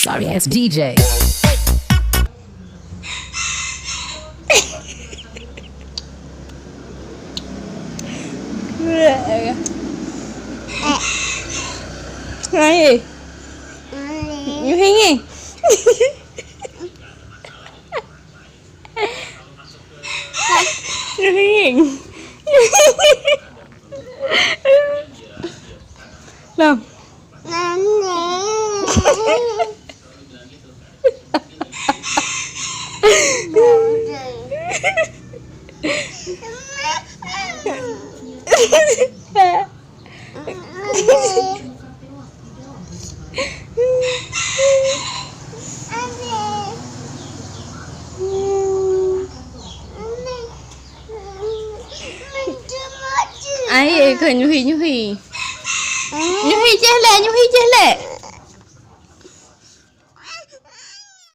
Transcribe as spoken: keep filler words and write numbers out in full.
Notorious D J. Hai. Nyuhi ngi. Nyuhi ngi. Lam. Aye keu nyuhi-nyuhi. Nyuhi jeh lé, nyuhi jeh lé.